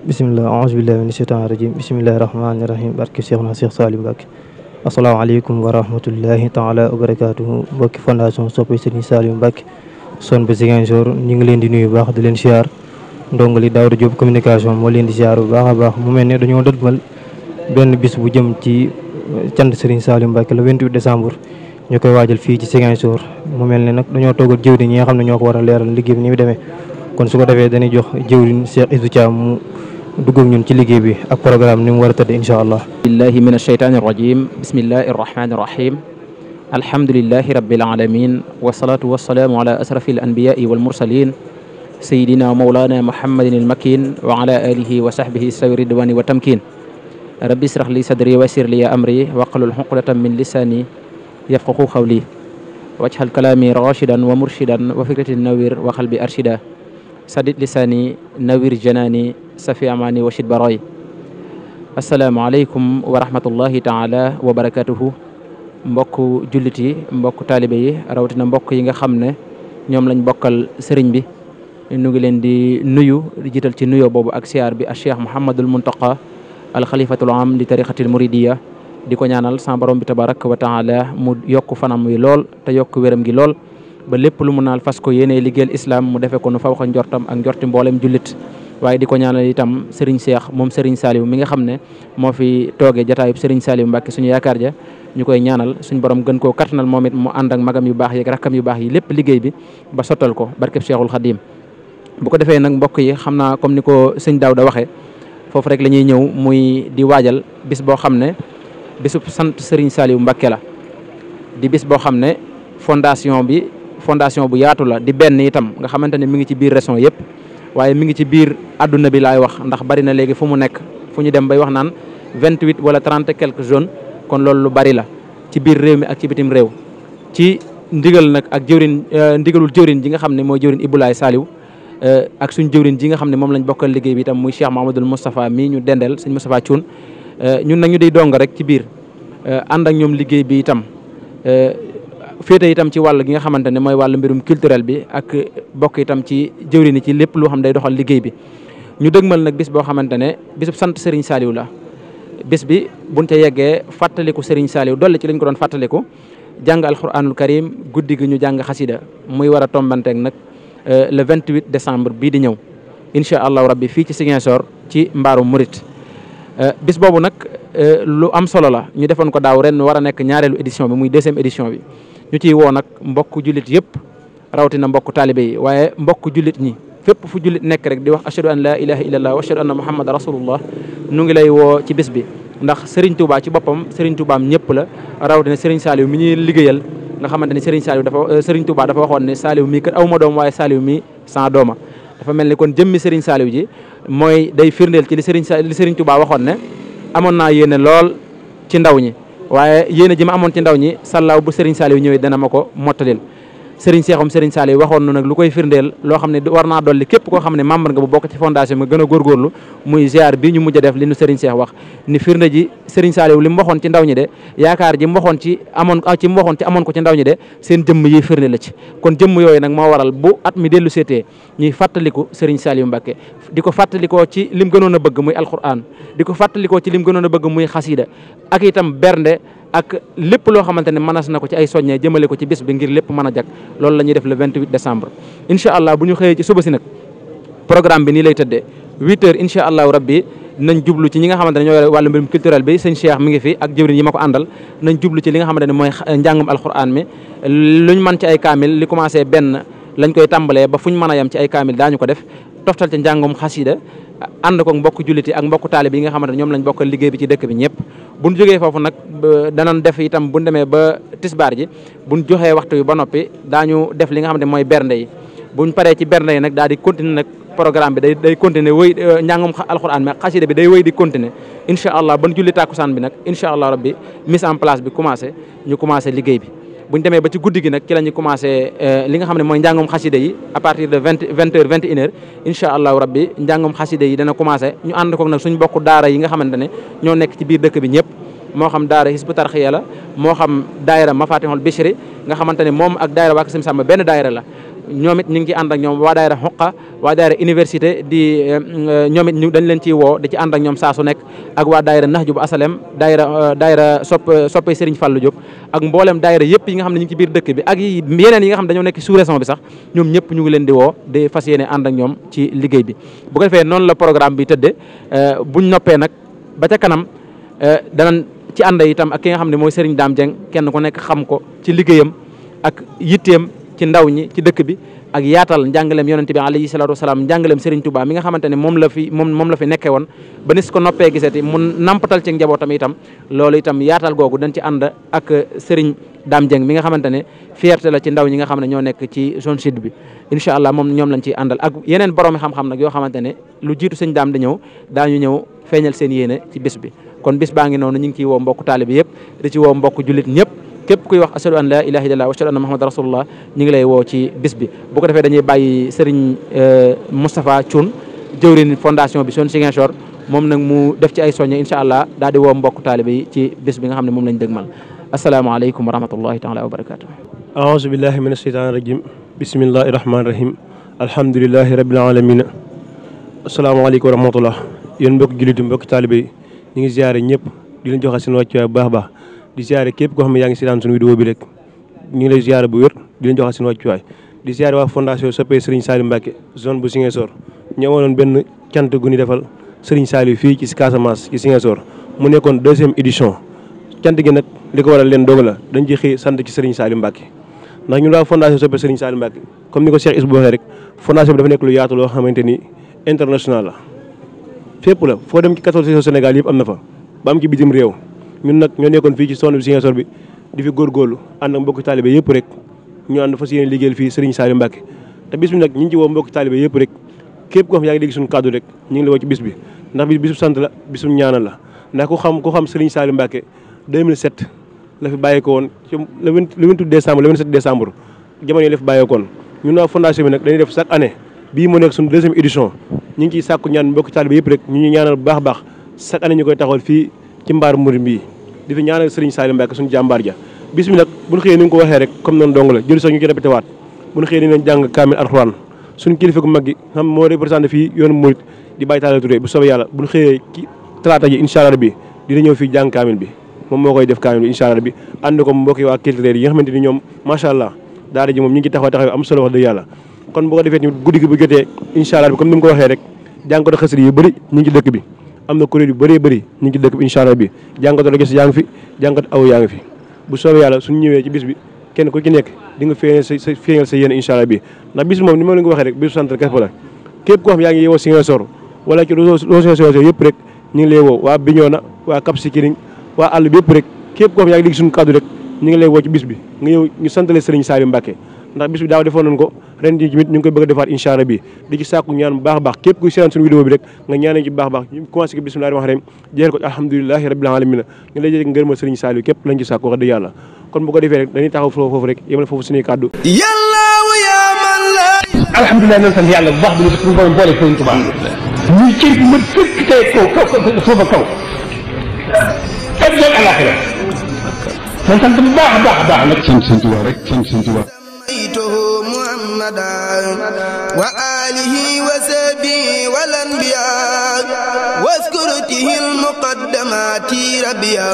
bisimilah aousubillahi mina sheytaani rajim bisimillahi rahmaani rahim barke Cheikhna Cheikh Saliou Mbacké asalaamaaleykum wa rahmatullahi taala wa barakatuhu mbokki fondation soppe Serigne Saliou Mbacké son ba Ziguinchor ñu ngi leen di nuyu baax di leen siyaar ndongali Daouda Diop communication moo leen di siyaar bu baax a baax mu mel ne dañoo dëdmal benn bis bu jëm ci cant Serigne Saliou Mbacké le 28 décembre ñu koy waajal fii ci Ziguinchor mu mel ne nag dañoo toogal jëwriñ ñi nga xam ne ñoo ko war a leeral liggéey bi ni mu demee kon su ko defee dañuy jox jëwriñ Cheikh Isou Thiam mu dugg ak ñun ci liggéey bi ak programme ni mu war a tëdd incha allah. billahi min ashaytaani rajim bismillahi arrahmani arrahim alhamdulillahi rabbil alamin wasalaatu wasalaamu ala asrafi al anbiyai wal mursalin sayidina mawlana muhammadin al makin wa ala alihi wa sahbihi sawi ridwani wa tamkin rabbi israh li sadri wa yassir li amri waqlul uqdatan min lisani yafqahu qawli wajhal kalami rashidan wa murshidan wa fikrati nawir wa qalbi arshida sadid lisaani nawir janaani safi amaani wa shid baroy asalaamaaleykum wa rahmatullahi taala wa barakatuhu mbokk jullit yi mbokk taalibe yi rawatina mbokk yi nga xam ne ñoom lañ bokkal sëriñ bi ñu ngi leen di nuyu di jiital ci nuyoo boobu ak siyaar bi a cheikh Mouhamadul Muntaqa al xalifatul am li tariqatil muridiya di ko ñaanal sa borom bi tabaraka wa taala mu yokk fanam wi lool te yokk wéram gi lool ba lépp lu mu naal fas ko yéenee liggéeyal islam mu defee ko nu fawxa njortam ak njorti mboolem jullit waaye di ko ñaanal itam Serigne Cheikh moom Serigne Saliou mi nga xam ne moo fi toogee jataayub Serigne Saliou Mbacké suñu yaakaar ja ñu koy ñaanal suñu borom gën koo kattanal moom it mu ànd ak magam yu baax yeeg rakkam yu baax yi lépp liggéey bi ba sottal ko barkeb Cheikhul Khadim bu ko defee nag mbokk yi xam naa comme ni ko sëñ Daouda waxee foofu rek la ñuy ñëw muy di waajal bis boo xam ne bisub sant Serigne Saliou Mbacké la di bis boo xam ne fondation bu yaatu la di benn itam nga xamante ne mi ngi ci biir région yëpp waaye mi ngi ci biir adduna bi laay wax ndax bari na léegi fu mu nekk fu ñu dem bay wax naan 28 wala 30 et quelques zones kon loolu lu bari la ci biir réew mi ak ci bitim réew ci ndigal nag ak ndigalul jëwrin ji nga xam ne mooy jëwrin Ibulaay Saliou ak suñ jëwrin ji nga xam ne moom lañ bokkal liggéey bi itam muy Cheikh Mahamadul Moustapha mii ñu dendeel sëñ Moustapha Thioune ñun nag ñu day dong rek ci biir ànd ak ñoom liggéey bi itam féete itam ci wàll gi nga xamante ne mooy wàllu mbirum culturel bi ak bokk itam ci jëwriñ ci lépp loo xam day doxal liggéey bi ñu dëgmal nag bis boo xamante ne bisub sant Serigne Saliou la bis bi buñ ca yeggee fàttaliku Serigne Saliou dolli ci lañ ko doon fàttaliku jàng alquranul karim guddi gi ñu jàng xasida muy war a tombanteeg nag le 28 décembre bii di ñëw incha allahu rabbi fii ci Ziguinchor ci mbaaru Murit bis boobu nag lu am solo la ñu defoon ko daaw ren war a nekk ñaareelu édition bi muy deuxième édition bi ñu ciy woo nag mbokk jullit yëpp rawatina mbokk taalibe yi waaye mbokk jullit ñi fépp fu jullit nekk rek di wax ashhadu an la ilaha illallah wa ashhadu anna muhammad rasulullah nu ngi lay woo ci bis bi ndax Serigne Touba ci boppam Serigne Touba am ñëpp la rawatina Serigne Saliou mi ñuy liggéeyal nga xamante ne Serigne Touba dafa waxoon ne Saliou mi kat awma doom waaye Saliou mi sans dooma dafa mel ni kon jëmmi Serigne Saliou ji mooy day firndeel ci li Serigne Touba waxoon ne amoon naa yéene lool ci ndaw ñi waaye yéene ji ma amoon ci ndaw ñi sàllaaw bu Serigne Saliou ñëwee dana ma ko mottalil Serigne Cheikhoum Serigne Saliou waxoon na nag lu koy firndeel loo xam ne war naa dolli képp koo xam ne membre nga bu bokk ci fondation nga gën a góorgóorlu muy ziar bi ñu mujj a def li nu Serigne Cheikh wax ni firnde ji Serigne Saliou li mu waxoon ci ndaw ñi de yaakaar ji mu waxoon ci amoon ko ci ndaw ñi de seen jëmm yi firnde la ci kon jëmm yooyu nag moo waral bu at mi dellu seetee ñuy fàttaliku Serigne Saliou Mbacké di ko fàttalikoo ci lim gënoon a bëgg muy alquran di ko fàttalikoo ci lim gënoon a bëgg muy xasida ak itam bernde ak lépp loo xamante ne manas na ko ci ay soññee jëmale ko ci bis bi ngir lépp mën a jag loolu la ñuy def le 28 décembre incha allah bu ñu xëyee ci suba si nag programme bi nii lay tëddee 8 heures incha allahu rabbi nañ jublu ci ñi nga xamante ne ñoo wàllu mbirum culturel bi sëñ Cheikh mi ngi fi ak jëwriñ yi ma ko àndal nañ jublu ci li nga xamante ne mooy njàngum alquran mi luñ mën ci ay kaamil li commencé benn lañ koy tàmbalee ba fuñ mën a yem ci ay kaamil daañu ko def toftal ci njàngum xasida ànd ko mbokk jullit yi ak mbokk taalib yi nga xamante ne ñoom lañ bokkal liggéey bi ci dëkk bi ñëpp buñ jógee foofu nag danañ def itam buñ demee ba tisbaar ji buñ joxee waxtu yi ba noppi daañu def li nga xamante ne mooy bernde yi buñ paree ci bernde yi nag daal di continuer nag programme bi day continuer wéy njàngum alxuraan mais xasida bi day wéy di continuer incha allah ban julli tàkkusaan bi nag incha allah rabbi mise en place bi ñu commencé liggéey bi buñ demee ba ci guddi gi nag ci la ñu commencé li nga xam ne mooy njàngum xasida yi à partir de 20 heures 21 heures incha allahu rabbi njàngum xasida yi dana commencé ñu ànd ko nag suñ bokk daara yi nga xamante ne ñoo nekk ci biir dëkk bi ñëpp moo xam daara Hizbu Tarxiya la moo xam daayira Mafatihul Bichri nga xamante ne moom ak daayira waa Sëñ Samba benn daayira la ñoom it ñu ngi ci ànd ak ñoom waa daayira Xuqa waa daayira université di ñoom it dañ leen ciy woo di ci ànd ak ñoom saa su nekk ak waa daayira Nahju bu Asalem daayira soppe Serigne Fallou Diop ak mboolem daayira yëpp yi nga xam ne ñu ngi ci biir dëkk bi ak yeneen yi nga xam ne dañoo nekk sous région bi sax ñoom ñëpp ñu ngi leen di woo di fas yéene ànd ak ñoom ci liggéey bi bu ko defee noonu la programme bi tëdde buñ noppee nag ba ca kanam danañ ci ànd itam ak ki nga xam ne mooy Serigne Dame Dieng kenn ku nekk xam ko ci liggéeyam ak yitteem ci ndaw ñi ci dëkk bi ak yaatal njàngaleem yonente bi alayhi salaatu wasalaam njàngaleem Serigne Touba mi nga xamante ne moom la fi nekkee woon ba nis ko noppee gisati mu nampatal ci njabootam itam loolu itam yaatal googu dañ ci ànd ak Serigne Dame Dieng mi nga xamante ne fierté la ci ndaw ñi nga xam ne ñoo nekk ci zone sud bi incha allah moom ñoom lañ ciy àndal ak yeneen boroomi xam-xam nag yoo xamante ne lu jiitu sëñ Dame di ñëw daañu ñëw feeñal seen yéene ci bis bi kon bis baa ngi noonu ñu ngi ciy woo mbokku taalibe yëpp di ci woo mbokku jullit ñëpp képp kuy wax ashadu an la ilaha illallah wa ashadu anna muhammad rasulullah ñu ngi lay woo ci bis bi bu ko defee dañuy bàyyi Serigne Moustapha Thioune jëwriñ fondation bi son Ziguinchor moom nag mu def ci ay soññe incha allah daal di woo mbokku taalibe yi ci bis bi nga xam ne moom lañ dëgmal asalaamaaleykum wa rahmatullahi taala wa barakatuh aouzu billahi min asheytaani rajim bismillahi rahmaani rahim alhamdulilahi rabbil alamin asalaamaaleykum wa rahmatullah yéen mbokki jullit mbokki taalibe yi ñu ngi ziare ñëpp di leen joxe seen wàccuwaay bu baax baax di ziare képp koo xam ne yaa ngi si daan suñu vidéo bi rek ñu ngi lay ziare bu wér di leen joxe seen wàccuwaay di ziare waa fondation soppee Serigne Saliou Mbacké zone bu Ziguinchor ñëwoon benn cant gu ñu defal Serigne Saliou fii ci Casamance ci Ziguinchor mu nekkoon 2e édition cant gi nag li ko waral leen dong la dañ ci xëy sant ci Serigne Saliou Mbacké ndax ñun waa fondation soppee Serigne Saliou Mbacké comme ni ko Cheikh Isbou waxee rek fondation bi dafa nekk lu yaatu loo xamante ni international la fépp la foo dem ci 14 régions Sénégal yëpp am na fa ba am ci bitim réew ñun nag ñoo nekkoon fii ci zone bi Ziguinchor bi di fi góorgóorlu ànd ak mbokki taalibe yëpp rek ñu ànd fas yéene liggéeyal fii Serigne Saliou Mbacké te bis bi nag ñu ngi ci woo mbokki taalibe yëpp rek képp koo xam yaa ngi dégg suñu kàddu rek ñu ngi la woo ci bis bi ndax bi bisu sant la bisu ñaanal la ndax ku xam Serigne Saliou Mbacké 2007 la fi bàyyeeko woon ci le 28 décembre le 27 décembre jamono yi la fi bàyyeekoon ñun waa fondation bi nag dañuy def chaque année bii moo nekk suñu 2e édition ñu ngi ciy sàkku ñaan mbokki taalibe yëpp rek ñu ñu ñaanal bu baax baax chaque année ñu koy taxawal fii ci mbaar murid bii di fi ñaanal Serigne Saliou Mbacké suñu jàmbaar ja bis bi nag buñu xëyee ni nga ko waxee rek comme noonu dong la jël sax ñu ci répété waat buñu xëyee ni nañ jàng kaamil alxuraan suñu kilifa gu mag gi xam moo représenté fii yoonu murid di Baye Talla Touré bu soobee yàlla buñu xëyee ci talaata ji incha allah bi dina ñëw fii jàng kaamil bi moom moo koy def kaamil bi incha allah bi ànd ko mbokki waa culturel yi nga xamante ni ñoom macha allah daara ji moom ñu ngi taxaw am solo wax dëgg yàlla kon bu ko defee tamit guddi gi bu jotee incha allah bi comme ni mu ko waxee rek jàngkatu xasida yu bëri ñu ngi ci dëkk bi am na kuréel yu bëree bëri ñu ngi ci dëkk bi incha allah bi jàngkatu la gis yaa ngi fi jàngkatu aw yaa ngi fi bu soobee yàlla suñu ñëwee ci bis bi kenn ku ci nekk di nga feeñal sa yéen incha allah bi ndax bis bi moom ni ma leen ko waxee rek bisu sant képp la képp koo xam yaa ngi yeewoo Ziguinchor wala ci réseaux yëpp rek ñu ngi lay woo waa Bignona waa Cap Skirring waa àll bi yëpp rek képp koo xam yaa ngi dégg suñu kàddu rek ñu ngi lay woo ci bis bi nga ñëw ñu santale Serigne Saliou Mbacké ndax bis bi daaw defoon nañ ko ren ji tamit ñu ngi koy bëgg a defaat incha allah bi di ci sàkku ñaan bu baax a baax képp kuy seetaan suñu vidéo bi rek nga ñaanee ci bu baax a baax ñu commencé ko bismillah wax rek jeexal ko alhamdulilahi rabbil alamin ñu lay jëg ngërëmal Serigne Saliou képp lañ ci sàkku wax dëgg yàlla kon bu ko defee rek dañuy taxaw foofu rek yemal foofu suñuy kàddu alhamdulilah na sant yàlla bu baax bi suñu borom boole Serigne Touba ñuy cër bu ma fekk tey foofa kaw ak jël alaxira man sant bu baax a baax a baax nag sant Serigne Touba rek sant Serigne Touba وآله وصحبه والأنبياء واذكرته المقدمات ربيا